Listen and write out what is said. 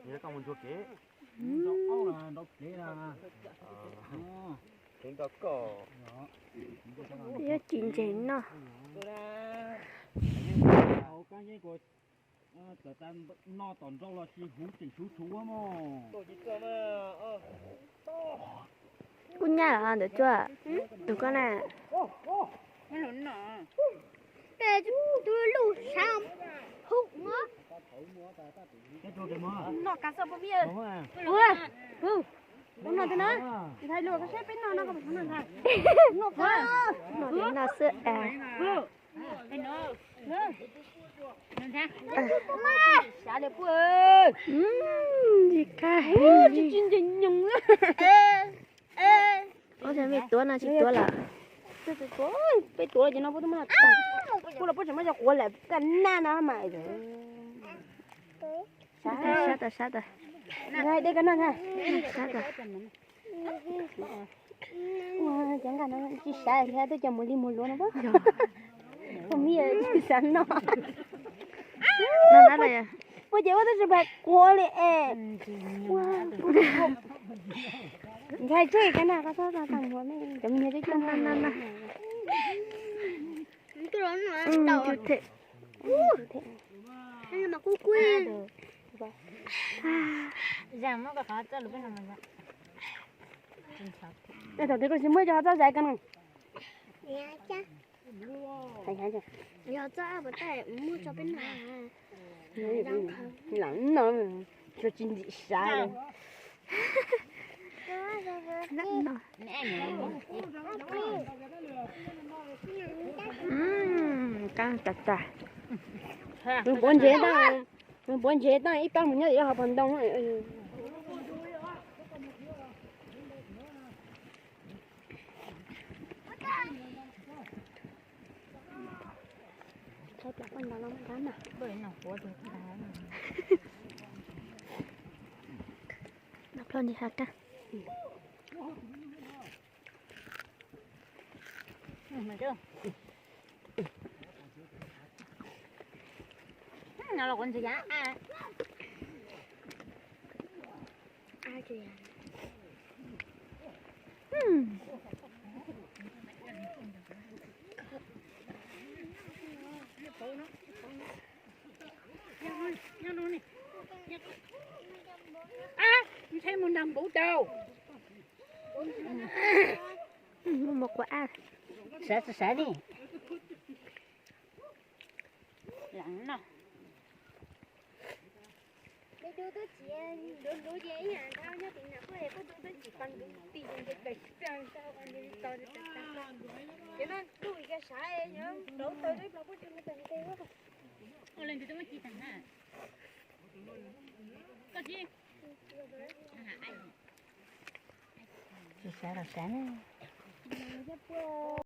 Yog koj mus ntsuag kev. Kev ntawm koj. Yuav tsis ntseeg no. Tawm tas no tom nrau los tsis huv tseem suv suv mog. Kub nyab los ntawm tsuag, tus koj na. Tus luj sav hub mog. Noj kas xwb poj vij. Ua, ua noj tej no. Ntxhais luag koj saib peb noj no koj puas noj ntag? Noj kas. Noj tej no xwb es. Sav li puag. Tsis qab heev li. Tsis ntseeg nyoos. Ua cas me tuav no tsis tuav lawm? Peb tuav ces no puab twb muab no tag. Puab los puab tseem muab cov quav lawm kaj nab no mas. Sab tas, sab tas. Dej kaj nab ntag. Sab tas. Ua cov nqaj no tsis sav thiab, twb cov muag li muag luav no. Poj vij tsis xav noj. Puab ces ua twb tsis pais quav li es. Ntxhais tseg kaj nab, koj txhob tag muag, cov me nyuam coob coob. Thaum twg koj tsis muab cov qhov txob zais ko no. Yog txob ab puas tab muab tso peb noj. Lam noj, tsis ntxim sav li. Qab tas tas. Nws puav ntsev tag, nws puav ntsev tag ib pab mus nyob ib hauv pas ntoo. Noj ploj nti ha kab. No los kuv ntxim yav. Ntshe mus nag npuv tau. Mus quav ab. Sav tsis sav li. Lam noj. Tsis sav los sav na.